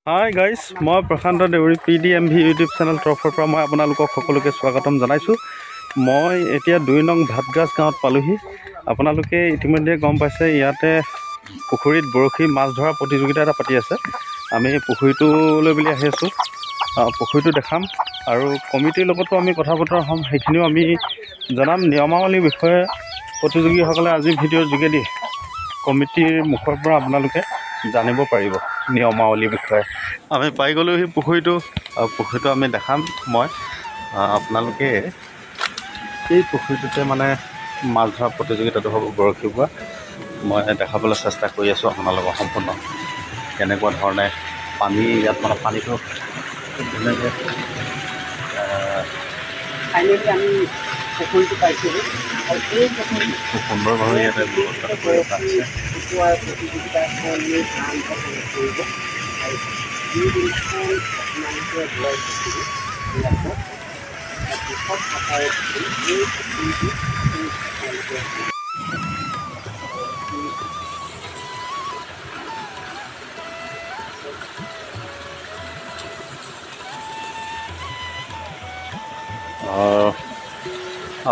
Hi guys, মই প্ৰশান্ত Deori, PDMV YouTube channel তৰফৰ পৰা মই আপোনালোকক সকলোকে স্বাগতম জনাইছোঁ। মই এতিয়া 2 নং ভাতগাছ গাঁৱত পালোহি। আপোনালোকে ইতিমধ্যে গম পাইছে, ইয়াতে পুখুৰীত বৰশী মাছ ধৰা প্ৰতিযোগিতা এটা পাতি আছে। আমি পুখুৰীটোলৈ বুলি আহি আছোঁ। পুখুৰীটো দেখাম আৰু কমিটিৰ লগতো আমি কথা বতৰা হ'ম, সেইখিনিও আমি জনাম। নিয়মাৱলীৰ বিষয়ে প্ৰতিযোগীসকলে আজি ভিডিঅ'ৰ যোগেদি কমিটিৰ মুখৰ পৰা আপোনালোকে জানিব পাৰিব নিয়মাৱলীৰ বিষয়ে। আমি পাই গ'লোহি পুখুৰীটো আৰু পুখুৰীটো আমি দেখাম। মই আপোনালোকে এই পুখুৰীটোতে মানে মাছ ধৰা প্ৰতিযোগিতাটো হ'ব বৰশী বোৱা। মই দেখাবলৈ চেষ্টা কৰি আছোঁ আপোনালোকক সম্পূৰ্ণ কেনেকুৱা ধৰণে পানী ইয়াত মানে পানীটো খুব ধুনীয়াকৈ। ফাইনেলি আমি পুখুৰীটো পাইছোঁগৈ আৰু এই পুখুৰীটো খুব সুন্দৰভাৱে ইয়াতে ব্যৱস্থাটো কৰি ৰখা হৈছে। টোপোৱাৰ প্ৰতিযোগিতাখনি আৰম্ভ কৰিব আৰু যিদিনাখন আপোনালোকে গৈ থাকিব, ইয়াত বৃহৎ আকাৰৰ পুখুৰী, এই পুখুৰীটো আপোনালোকে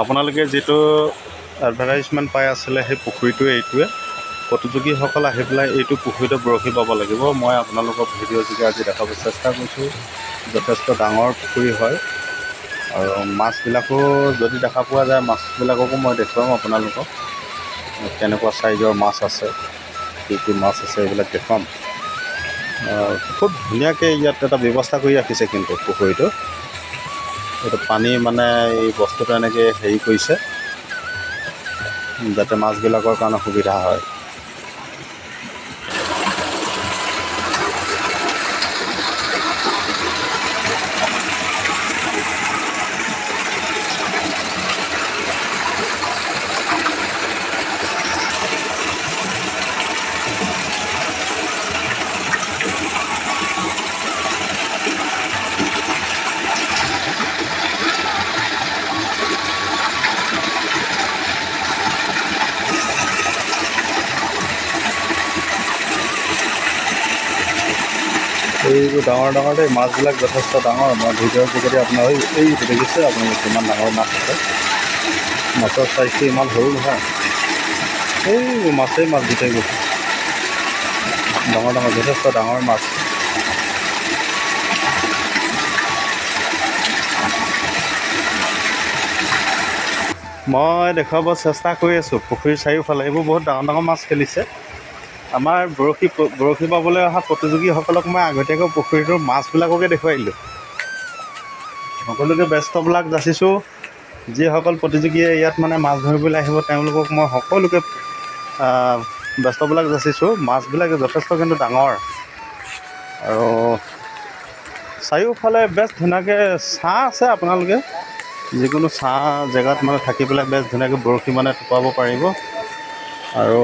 আপোনালোকে যিটো এডভাৰটাইজমেণ্ট পাই আছিলে, সেই পুখুৰীটোৱে এইটোৱে। প্ৰতিযোগীসকল আহি পেলাই এইটো পুখুৰীতে বৰশী বাব লাগিব। মই আপোনালোকক ভিডিঅ' যোগে আজি দেখাব চেষ্টা কৰিছোঁ। যথেষ্ট ডাঙৰ পুখুৰী হয় আৰু মাছবিলাকো যদি দেখা পোৱা যায়, মাছবিলাককো মই দেখুৱাম আপোনালোকক, কেনেকুৱা চাইজৰ মাছ আছে, কি কি মাছ আছে, এইবিলাক দেখুৱাম। খুব ধুনীয়াকৈ ইয়াত এটা ব্যৱস্থা কৰি ৰাখিছে। কিন্তু পুখুৰীটো এইটো পানী মানে এই বস্তুটো এনেকৈ হেৰি কৰিছে যাতে মাছবিলাকৰ কাৰণে সুবিধা হয়। এইবোৰ ডাঙৰ ডাঙৰ দেই, মাছবিলাক যথেষ্ট ডাঙৰ। মই ভিডিঅ'ৰ যোগেদি আপোনাৰ এইটো দেখিছে আপোনালোকে, কিমান ডাঙৰ মাছ আছে। মাছৰ চাইজটো ইমান সৰু নহয়। এই মাছেই মাছ, গোটেইবোৰ ডাঙৰ ডাঙৰ, যথেষ্ট ডাঙৰ মাছ। মই দেখুৱাব চেষ্টা কৰি আছোঁ পুখুৰীৰ চাৰিওফালে এইবোৰ বহুত ডাঙৰ ডাঙৰ মাছ খেলিছে। আমাৰ বৰশী বাবলৈ অহা প্ৰতিযোগীসকলক মই আগতীয়াকৈ পুখুৰীটোৰ মাছবিলাককে দেখুৱাই দিলোঁ। সকলোকে বেষ্ট অফ লাক যাচিছোঁ। যিসকল প্ৰতিযোগীয়ে ইয়াত মানে মাছ ধৰিবলৈ আহিব, তেওঁলোকক মই সকলোকে বেষ্ট অফ লাক যাচিছোঁ। মাছবিলাক যথেষ্ট কিন্তু ডাঙৰ আৰু চাৰিওফালে বেছ ধুনীয়াকৈ ছাঁ আছে। আপোনালোকে যিকোনো ছাঁ জেগাত মানে থাকি পেলাই বেছ ধুনীয়াকৈ বৰশী মানে টোপাব পাৰিব। আৰু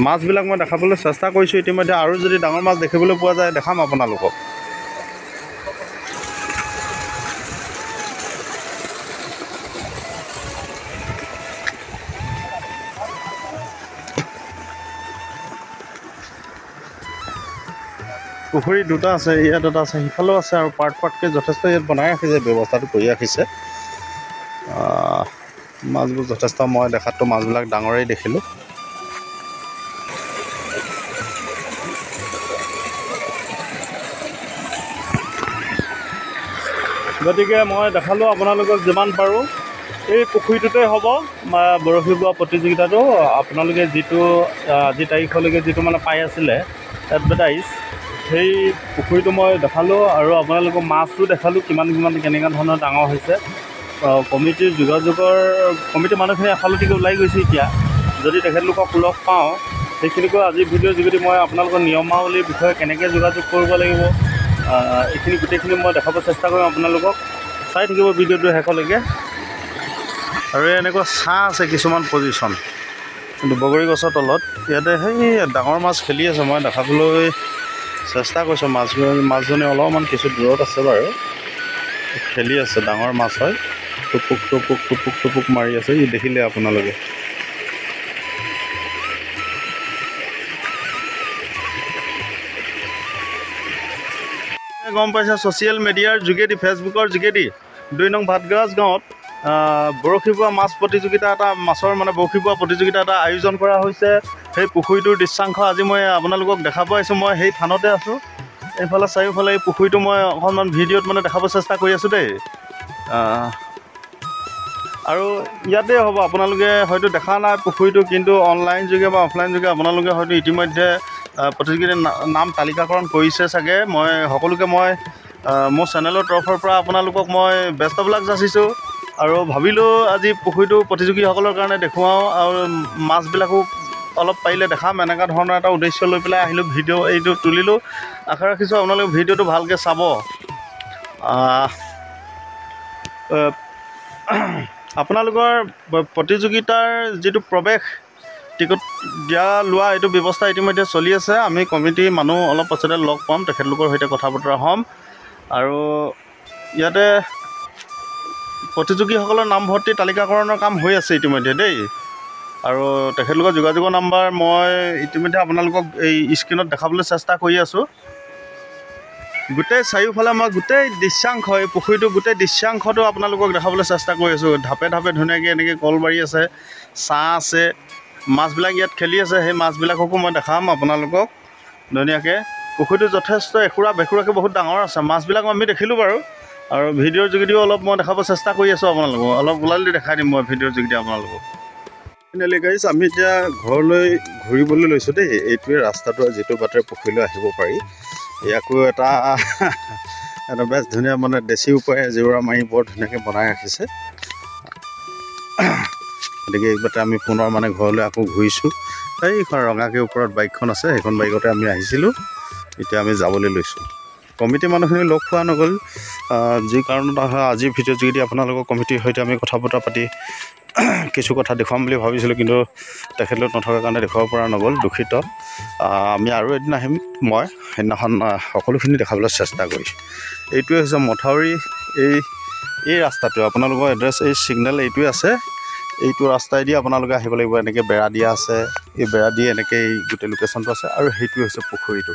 মাছবিলাক মই দেখাবলৈ চেষ্টা কৰিছোঁ ইতিমধ্যে, আৰু যদি ডাঙৰ মাছ দেখিবলৈ পোৱা যায়, দেখাম আপোনালোকক। পুখুৰী দুটা আছে, ইয়াত এটা আছে, সিফালেও আছে আৰু পাৰ্ট পাৰ্টকৈ যথেষ্ট ইয়াত বনাই ৰাখিছে, ব্যৱস্থাটো কৰি ৰাখিছে। মাছবোৰ যথেষ্ট, মই দেখাততো মাছবিলাক ডাঙৰেই দেখিলোঁ। গতিকে মই দেখালোঁ আপোনালোকক যিমান পাৰোঁ। এই পুখুৰীটোতে হ'ব বৰশী বোৱা প্ৰতিযোগিতাটো। আপোনালোকে যিটো আজি তাৰিখলৈকে যিটো মানে পাই আছিলে এডভাৰটাইজ, সেই পুখুৰীটো মই দেখালোঁ আৰু আপোনালোকক মাছটো দেখালোঁ কিমান কিমান কেনেকুৱা ধৰণৰ ডাঙৰ হৈছে। কমিটিৰ যোগাযোগৰ কমিটিৰ মানুহখিনি এফালেদিকে ওলাই গৈছে। এতিয়া যদি তেখেতলোকক লগ পাওঁ, সেইখিনিকো আজি ভিডিঅ'ৰ যোগেদি মই আপোনালোকৰ নিয়মাৱলীৰ বিষয়ে কেনেকৈ যোগাযোগ কৰিব লাগিব, এইখিনি গোটেইখিনি মই দেখাব চেষ্টা কৰিম আপোনালোকক। চাই থাকিব ভিডিঅ'টো শেষলৈকে। আৰু এনেকুৱা ছাঁ আছে কিছুমান পজিশ্যন, কিন্তু বগৰী গছৰ তলত ইয়াতে সেই ডাঙৰ মাছ খেলি আছে। মই দেখাবলৈ চেষ্টা কৰিছোঁ। মাছজনী অলপমান কিছু দূৰত আছে বাৰু, খেলি আছে। ডাঙৰ মাছ হয়, টুপুক টুপুক টুপুক টুপুক মাৰি আছে। ই দেখিলে আপোনালোকে। গম পাইছে ছ'চিয়েল মিডিয়াৰ যোগেদি, ফেচবুকৰ যোগেদি 2 নং ভাতগাজ গাঁৱত বৰশী বোৱা মাছ প্ৰতিযোগিতা এটা, মাছৰ মানে বৰশী বোৱা প্ৰতিযোগিতা এটা আয়োজন কৰা হৈছে। সেই পুখুৰীটোৰ দৃশ্যাংশ আজি মই আপোনালোকক দেখাব আহিছোঁ। মই সেই থানতে আছোঁ। এইফালে চাৰিওফালে এই পুখুৰীটো মই অকণমান ভিডিঅ'ত মানে দেখাব চেষ্টা কৰি আছোঁ দেই। আৰু ইয়াতে হ'ব, আপোনালোকে হয়তো দেখা নাই পুখুৰীটো, কিন্তু অনলাইন যোগে বা অফলাইন যোগে আপোনালোকে হয়তো ইতিমধ্যে প্ৰতিযোগিতাৰ নাম তালিকাকৰণ কৰিছে চাগে। মই সকলোকে মই মোৰ চেনেলৰ তৰফৰ পৰা আপোনালোকক মই বেষ্ট অফ লাক যাচিছোঁ আৰু ভাবিলোঁ আজি পুখুৰীটো প্ৰতিযোগীসকলৰ কাৰণে দেখুৱাওঁ আৰু মাছবিলাকো অলপ পাৰিলে দেখাম, এনেকুৱা ধৰণৰ এটা উদ্দেশ্য লৈ পেলাই আহিলোঁ, ভিডিঅ' এইটো তুলিলোঁ। আশা ৰাখিছোঁ আপোনালোকে ভিডিঅ'টো ভালকৈ চাব। আপোনালোকৰ প্ৰতিযোগিতাৰ যিটো প্ৰৱেশ টিকট দিয়া লোৱা এইটো ব্যৱস্থা ইতিমধ্যে চলি আছে। আমি কমিটিৰ মানুহ অলপ পাছতে লগ পাম, তেখেতলোকৰ সৈতে কথা বতৰা হ'ম। আৰু ইয়াতে প্ৰতিযোগীসকলৰ নামভৰ্তি তালিকাকৰণৰ কাম হৈ আছে ইতিমধ্যে দেই। আৰু তেখেতলোকৰ যোগাযোগৰ নাম্বাৰ মই ইতিমধ্যে আপোনালোকক এই স্ক্ৰীণত দেখাবলৈ চেষ্টা কৰি আছোঁ। গোটেই চাৰিওফালে মই গোটেই দৃশ্যাংশ, এই পুখুৰীটো গোটেই দৃশ্যাংশটো আপোনালোকক দেখাবলৈ চেষ্টা কৰি আছোঁ। ঢাপে ঢাপে ধুনীয়াকৈ এনেকৈ কলবাৰী আছে, ছাঁ আছে, মাছবিলাক ইয়াত খেলি আছে, সেই মাছবিলাককো মই দেখাম আপোনালোকক ধুনীয়াকৈ। পুখুৰীটো যথেষ্ট এখুৰা বেখুৰাকৈ বহুত ডাঙৰ আছে, মাছবিলাক আমি দেখিলোঁ বাৰু। আৰু ভিডিঅ'ৰ যোগেদিও অলপ মই দেখাব চেষ্টা কৰি আছোঁ আপোনালোকক, অলপ ওলালে দেখাই দিম মই ভিডিঅ'ৰ যোগেদি আপোনালোকক। ফাইনেলি গাইজ, আমি এতিয়া ঘৰলৈ ঘূৰিবলৈ লৈছোঁ দেই। এইটোৱে ৰাস্তাটো, যিটো বাটেৰে পুখুৰীলৈ আহিব পাৰি। ইয়াকো এটা এটা বেছ ধুনীয়া মানে দেশী উপায়ে জেওৰা মাৰি বৰ ধুনীয়াকৈ বনাই ৰাখিছে। গতিকে এই বাটে আমি পুনৰ মানে ঘৰলৈ আকৌ ঘূৰিছোঁ। এইখন ৰঙাকৈ ওপৰত বাইকখন আছে, সেইখন বাইকতে আমি আহিছিলোঁ। এতিয়া আমি যাবলৈ লৈছোঁ। কমিটি মানুহখিনি লগ পোৱা নগ'ল, যি কাৰণত আজিৰ ভিডিঅ'ৰ যোগেদি আপোনালোকৰ কমিটিৰ সৈতে আমি কথা বতৰা পাতি কিছু কথা দেখুৱাম বুলি ভাবিছিলোঁ, কিন্তু তেখেতলোক নথকাৰ কাৰণে দেখুৱাব পৰা নগ'ল, দুখিত। আমি আৰু এদিন আহিম, মই সেইদিনাখন সকলোখিনি দেখাবলৈ চেষ্টা কৰিছোঁ। এইটোৱে হৈছে মথাউৰি, এই ৰাস্তাটো আপোনালোকৰ এড্ৰেছ, এই ছিগনেল এইটোৱে আছে। এইটো ৰাস্তাইদি আপোনালোকে আহিব লাগিব। এনেকৈ বেৰা দিয়া আছে, এই বেৰা দি এনেকৈ এই গোটেই লোকেশ্যনটো আছে। আৰু সেইটোৱে হৈছে পুখুৰীটো।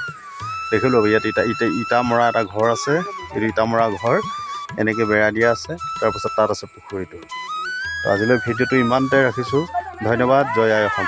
দেখিলোঁ ইয়াত ইটা ইটা ইটা মৰা এটা ঘৰ আছে, এইটো ইটা মৰা ঘৰ, এনেকৈ বেৰা দিয়া আছে। তাৰপাছত তাত আছে পুখুৰীটো। তো আজিলৈ ভিডিঅ'টো ইমানতে ৰাখিছোঁ। ধন্যবাদ। জয় আই অসম।